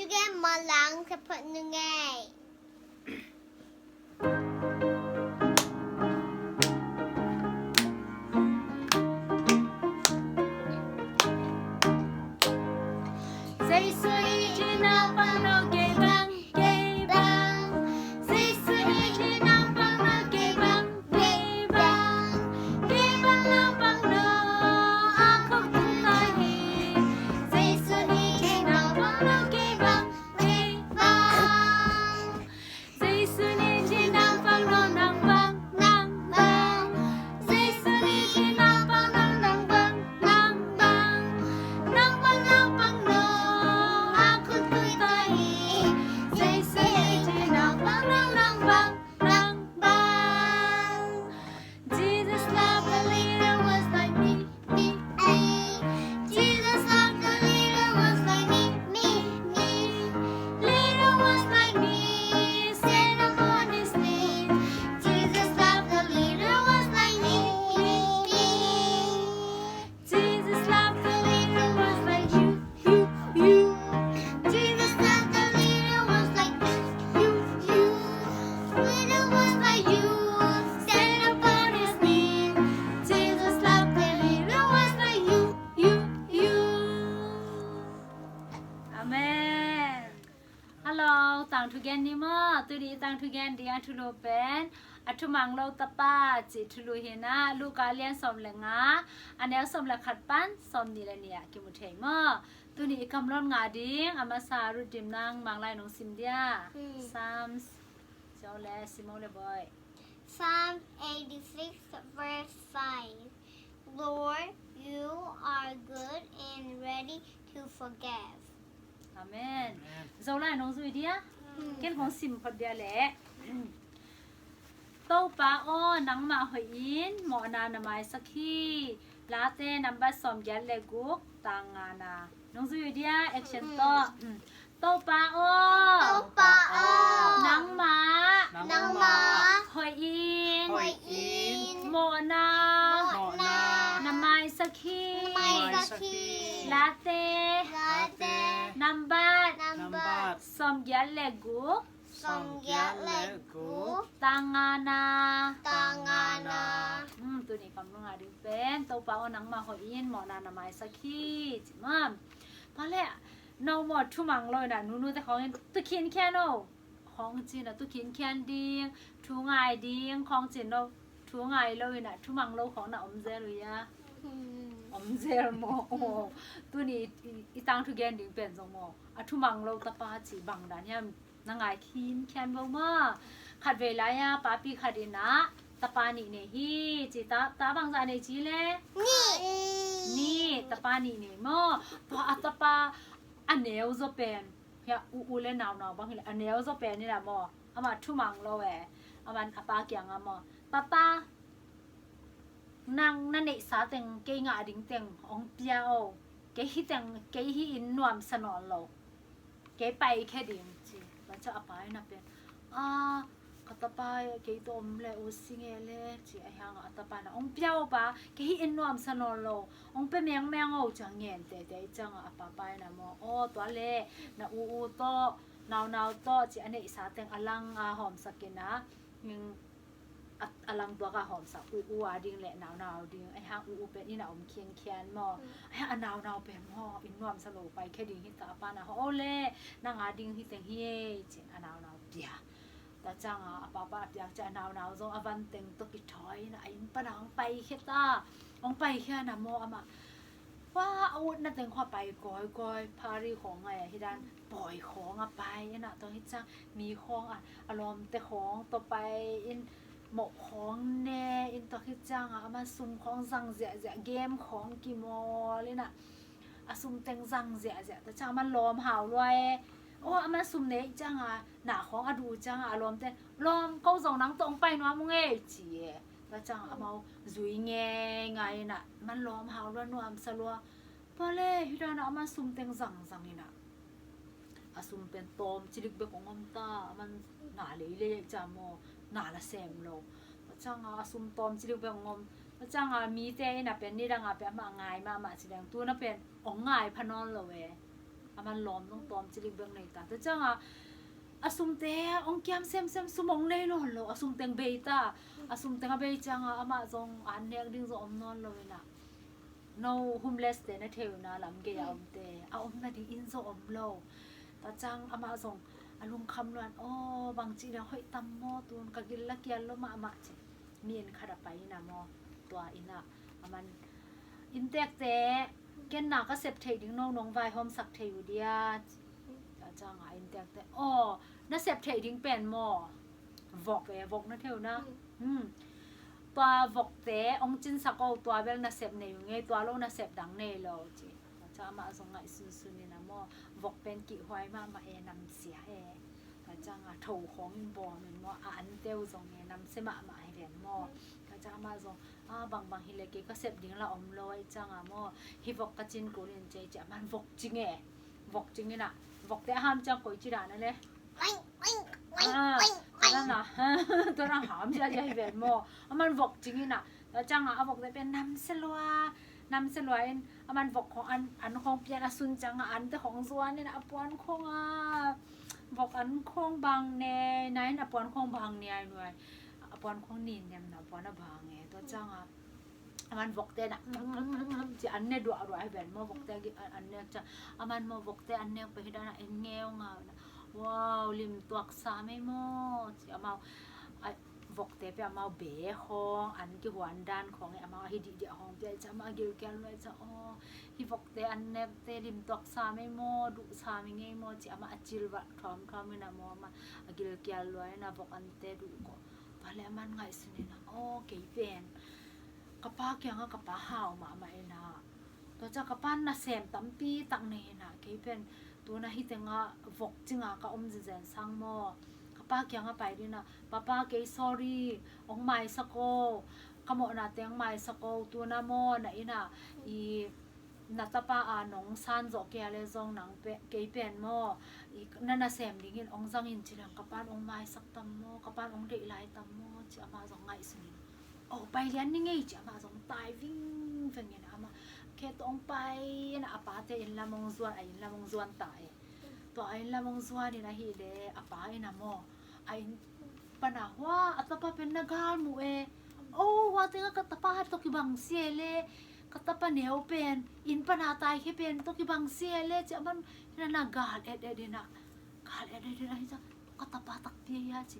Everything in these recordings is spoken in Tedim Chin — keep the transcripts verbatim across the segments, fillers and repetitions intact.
Tugen malang ka put nungai. Jesu i cina pang no kei bang, kei bang. Jesu i cina pang no kei bang, kei bang. Kei bang no pang no a khuk tung ta hi. Jesu i cina pang no kei bang, kei bang. Jesu ni cina pang no nang bang, nang bang. Jesu ni cina pang no nang bang, nang bang. Nang bang no pang no a khuk tung ta hi. Jesu ni cina pang no nang bang, nang bang. Jesus loved the little ones like me, me, me. Jesus loved the little ones like me, me, me. Little ones like me, stand upon his knee. Jesus loved the little ones like me, me, me. Jesus loved the little ones like you, you, you. Jesus loved the little ones like you, you, you. Little ones like you, stand upon his knee. Jesus loved the little ones like you, you, you. Amen. Hello, tangthu gen ni maw. Tuni tangthu gen ding a thulu pen a thumang lo tapa cih thulu hi na, Luka lian sawm le nga, a neu sawm le khat pan sawm nih le nih ah kimu thei maw. Tuni i kamlon ngah ding a masa Ruth Dim nang Mang Lai nong sim dia. Hmm. Psalms, Joe le Simo le Boy. Psalm eighty-six, verse five. Lord, you are good and ready to forgive. Amen. Amen. Zolai nong zui dia? Hmm. Ken kong sim phot dia leh. Topa aw, nangmah hoih in mawhna na maisak hi. Late nambat sawmgiat le guk, tang ngana. Nong zui dia, action tawh. Topa aw. Topa aw. Nangmah. Nangmah. Hoih in. Hoih in. Mawhna. Mawhna. Na maisak hi. Na maisak hi. Late. Late. Nambat. Nambat. Sawmgiat le guk. Sawmgiat le guk. Tang ngana. Tang ngana. Hmm, tuni kamlong a ding pen Topa aw nangmah hoih in mawhna na maisak hi. Ci mah. Pale, no maw thumang lo in a nunute khawng in tu khinkhian o. Khawng ci in a tu khinkhian ding, thu ngai ding, khawng ci in no. Thu ngai lo in a thumang lo khawng na om zel uh hia? Hmm. Om zel maw. Aw, tuni i, i tangthu gen ding pen zong maw a thumang lo tapa ci bang dan hiam? Na ngai khinkhian bo maw. Khatvei lai-a papi khat in a tapa nih nei hi ci. Ta, ta bangzah nei ci le? Nih. Nih, tapa nih nei maw. Tua a tapa a neu zaw pen, hia, u u le naunau bang hi le, a neu zaw pen in a maw, amah thumang lo e. Amah a pa kiangah maw, Papa, nang na neihsa teng kei ngah ding teng hong pia o. Kei hih teng, kei hih in nuamsa nawn lo. Kei paikhia ding ci. Tua ciang a pa in a pen, a, ka tapa kei tawh om le, u si nge le ci. Ahi hangah a tapa in a, hong pia o pa, kei hih in nuamsa nawn lo. Hong pia mengmeng o ci a ngen teitei ciangah a papa in a maw, aw tua le, na u u tawh, naunau tawh ci a neihsa teng a lang a hawmsak in a, a, a lang tuak a hawmsak u u a ding le naunau ding. Ahi hang u u pen in a om khinkhian maw. Ahi hang a naunau pen maw, in nuamsa lo paikhia ding hi ta a pa in a, aw le, nang a ding hi teng hi e ci in a naunau pia. Tua ciangah a papa a piak ciang a naunau zong a van teng tawh kithawi in a inn pan a hong paikhia ta. Hong paikhia in a maw amah, hua a utna teng khua pai kawikawi, phari khawng ngai a hi dan, pawi khawng a pai in a, tua hi ciang mi khawng a, a lawmte khawng tawh pai in, mawh khawng ne in, tua hi ciangah amah sum khawng zang ziahziah, game khawng kimawl in a, a sum teng zang ziahziah. Tua ciang amah lawm hau lua e. Aw, amah sum nei ciangah na khawng a duh ciangah a lawmte, lawm, ko zong nang tawh hong pai nuam ung ei ci e. Tua ciangah amau zui ngeingai in a, amah lawm hau lua, nuamsa lua. Pale, hi dan a amah sum teng zangzang in a, a sum pen tawm cilik bek hong om ta. Amah na leilei a i ciam maw, na la sem lo. Tua ciangah a sum tawm cilik bek hong om. Tua ciangah mite in a pen nidang a pen amah ngai mahmah ci dang, tu in a pen hong ngai pha nawn lo e. Aman lawm zong tawm cilik bek nei ta. Tua ciangah a sumte hong kiam semsem, sum hong nei nawn lo, a sum teng bei ta. A sum teng a bei ciangah amah zong an nek ding zong om nawn lo inah, no homeless te na thei uh na, lam gei a omte, a om nading inn zong om lo. Tua ciang amah zong a lungkham luan, aw, bangci liang hoih tam maw, tun ka gil la kial lo mahmah ci. Mi inn khat a pai inah maw, tua inah aman inntekte, ken na ka sep theih ding, no nong vaihawmsak thei uh dia. Tua ciangah inntekte, aw, na sep theih ding pen maw, vok e, vok na thei uh na. Hmm. Tua vokte hong cinsak o, tua bel na sep nei uh ngei, tua lo na sep dang nei lo ci. Tua ciang amah zong ngaihsunsun inah maw, vok pen kihhuai mahmah e, namsia e. Tua ciangah tho khawng in bawm in maw, a ante uh zong e, namsia mahmah hi ven maw. Tua ciang amah zong, a, bangbang hi le kei ka sep ding la om lo ahih ciangah maw, hih vok ka cin kul in ci, ci aman vok cing e. Vok cing inah, vokte a ham ciang koici dan a le. Ah, tua dan a, tua dan ham ziahziah hi ven maw. Aman vok cing inah, tua ciangah a vokte pen namsia lua, namsia lua in, aman vok khawng an, an khawng pian a sun ciangah ante khawng zuan inah, a puan khawng a, vok an khawng bang nei, na in a puan khawng bang nei ai nuai. A puan khawng nin nemna, a puan a bang e. Tua ciangah aman vokte na ci an ne duahduah hi ven maw, vokte a gi-, an, an ne ciang. Aman maw vokte an nek pah hi dan a en ngeu ngau na. Wow, lim tuak sa mei maw ci amau. A, vokte pen amau be khawng, an kihuan dan khawng e, amau a hi dihdiah khawng pia ciang amah a gilkial lua ciang, aw, hih vokte an nekte lim tuak sa mei maw, duh sa mei ngei maw ci amah a cil valh thuamthuam inah maw, amah a gilkial lua inah vok ante duh kawh. Tua le aman ngaihsun inah, aw, kei pen ka pa kiangah ka pa hau mahmah inah, tua ciang ka pa nasem tampi tak nei inah, kei pen tuna hih tengah vok cinga ka om zenzen sang maw, ka pa kiangah pai ding inah, papa, kei sorry, hong maisak o, ka mawhnate hong maisak o, tuna maw na inah i na tapa a nong san zawh kei a le zong nang pe-, kei pen maw, i, na nasem dingin hong zang in ci leng ka pan hong maisak tam maw, ka pan hong deih lai tam maw ci amah zong ngaihsun in, aw, pai lian ni ngei ci amah zong tai vingveng in amah khe tawh hong pai inah, a pate inn lam hong zuan, a inn lam hong zuan ta e. Tua a inn lam hong zuan in ahih le a pa inah maw, a inn pana hua a tapa pen na gal mu e. O, hua tengah ka tapa tawh kibang sia le, ka tapa neu pen, inn pana taikhia pen tawh kibang sia le ci aman, na, na gal et et inah, gal et et inah hi ciang, ka tapa takpi e hia ci.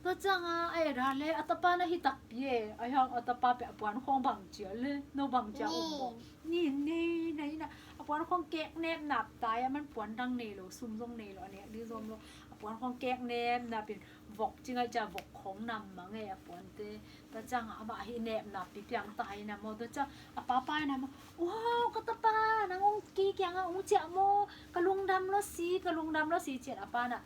Tua ciangah a et a le a tapa na hi takpi e, a hiang a tapa pen a puan khawng bang cia le, no bang cia um maw. Ni, ni, na inah, a puan khawng kek nep nap tai, aman puan dang nei lo, sum zong nei lo, a nek ding zong lo, a puan khawng kek nep nap in, vok ci ngai cia vok khawng nam mang e a puante. Tua ciangah amah hih nepna pipiang ta ina maw, tua ciang a papa ina maw, wow, ka tapa, nang hong kikiangah hong ciah maw, ka lungdam lo si, ka lungdam lo si, cian a pa na.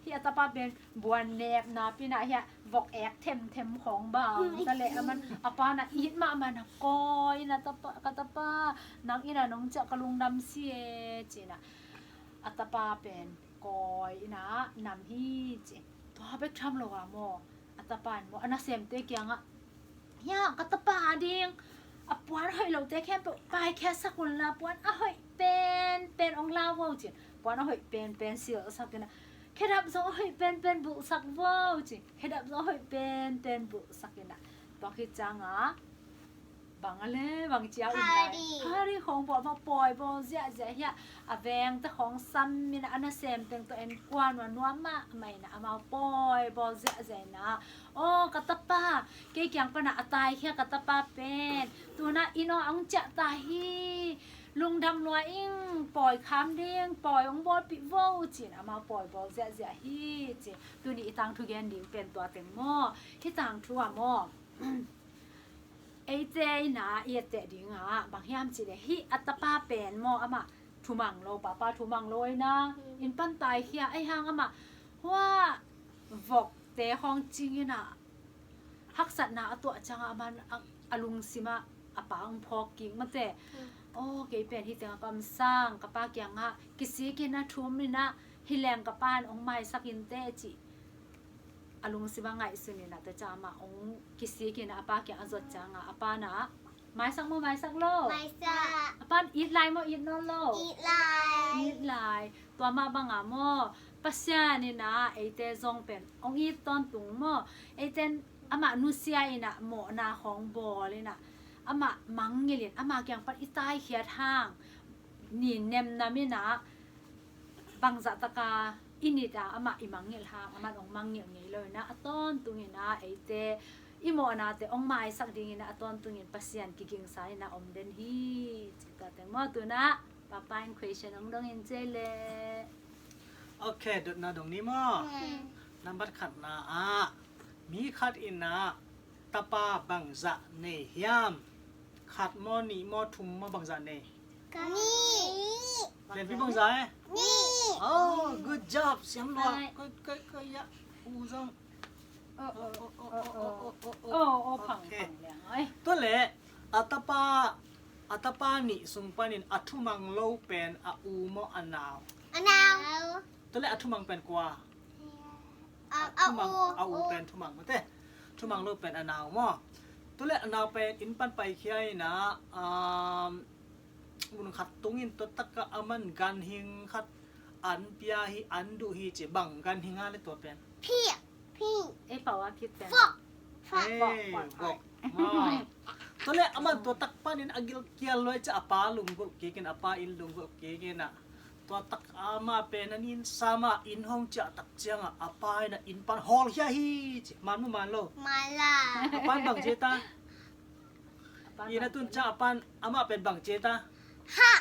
Hih a tapa pen buan nepna pina hih a vok ek themthem khawng bang ta leh aman a pa na it mahmah na kawi ina, tapa, ka tapa, nang ina nong ciah ka lungdam si e, ci ina. A tapa pen kawi ina nam hi ci. Tua bek tham lo a maw, a tapa in maw, a nasemte kiangah, hia, ka tapa ding a puan a hoih lote khempeuh paikhiasak unla, puan a hoih penpen hong la vo, ci. Puan a hoih penpen silhsak ina, khedap zong a hoih penpen bulhsak vo, ci. Khedap zong a hoih penpen bulhsak ina. Tua khit ciangah bang a le, bang cia um lai. Hari. Hari khawng bawl, amau pawi bawl ziahziah hi a, a vengte khawng sam ina, a nasem teng tawh en kuan ua nuam mahmah ina, amau pawi bawl ziahziah ina. Aw, ka tapa, kei kiang pana a taikhia ka tapa pen, tuna inn ah hong ciah ta hi. Lungdam lua ing, pawi kham ding, pawi hong bawlpih vo, ci ina amau pawi bawl ziahziah hi, ci. Tuni i tangthu gen ding pen tua teng maw, hih tangthu ah maw. Eite ina i etteh dingah bang hiam cih leh, hih a tapa pen maw, amah thumang lo, papa thumang lo ina, inn pan taikhia, ahi hang amah hua vokte khawng cing ina, haksatna a tuah ciangah aman a, a lungsimah a pa hong phawk kik mate. Aw, kei pen hih tengah ka om sang, ka pa kiangah kisik ina thum ina, hi leng ka pan hong maisak inteh, cih a lungsimah ngaihsun ina, tua ciang amah hong kisik ina a pa kiang a zuat ciangah a pa na Maisak maw, maisak lo? Maisak. A pa'n it lai maw, it nawn lo? It lai. It lai. Tua mah banga maw, Pasian in ah eite zong pen hong it tawntung maw. Eite'n amah nusia in ah mawhna khawng bawl in ah, amah mangngilh in, ama kiang pan i taikhiat hang, ni nemnam in ah, bangzah taka i nit a amah i mangngilh hang, aman hong mangngilh ngei lo in ah, a tawntung in ah eite i mawhnate hong maisak ding in ah, a tawntungin Pasian kigingsa in ah om den hi. Ci tua teng maw. Tu-in ah Papa in question hong dong in ci leh. Ok, dotna dong ni maw? Nambat khatna ah, mi khat in ah tapa bangzah nei hiam? Khat maw, nih maw, thum maw, bangzah nei? Nih. Lianpi bangzah e? Nih. Oh, good job. Siam lua. Koi, koi, koi, ya. U zong. Oh, oh, oh, oh, oh, oh, oh, oh. Oh, oh, phang, phang liang. Tua leh, a tapa, a tapa nih sung panin a thumang lo pen a u maw, a nau? A nau. Tua leh a thumang pen kua? A, a thumang, u, a u pen thumang mate. Thumang lo pen a nau maw. Tua leh a nau pen inn pan paikhia in ah, um, mun khat tungin tua takah aman ganhing khat an pia hi, an duh hi ci. Bang ganhing a leh tua pen? Phit. Phit. Ei pau a phit pen? Vok. Vok. Ei, vok, vok, vok. Maw. Tua leh aman tua tak panin a gilkial luai ciah a pa lunggulh kik in, a pa inn lunggulh kik in ah, tua tak amah pen a nin sam a inn hong ciah tak ciangah a pa in ah inn pan hawlkhia hi ci. Man maw, man lo? Man la. A pa'n bang ci ta? Inn a tun ciang a pa'n amah pen bang ci ta? Ha.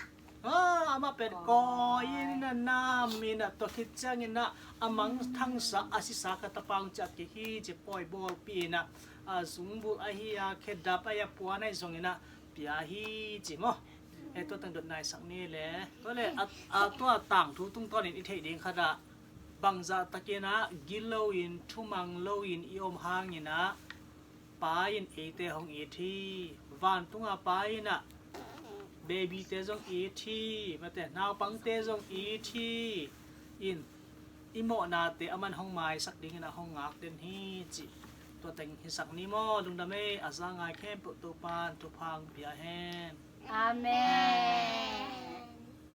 Ah, amah pen kawi in ah, nam in ah, tua khit ciangin ah a mangthangsa, a sisa ka tapa hong ciah kik hi ci. Pawi bawlpih in ah, a zungbulh ahi a, khedap ahi a, puan ahi zongin ah pia hi ci maw. Eh, tua teng dotna i sak ni leh. Tua leh a, a, tua tangthu tungtawnin i theih ding khat ah, bangzah takin ah gilo in, thumang lo in i om hangin ah, Pa in eite hong it hi. Vantunga Pa in ah babyte zong it hi, mate, naupangte zong it hi. In, i mawhnate aman hong maisak dingin ah hong ngak den hi ci. Tua teng hi sak ni maw. Lungdam ei. A za ngai khempeuh Topa'n thupha hong pia hen. Amen.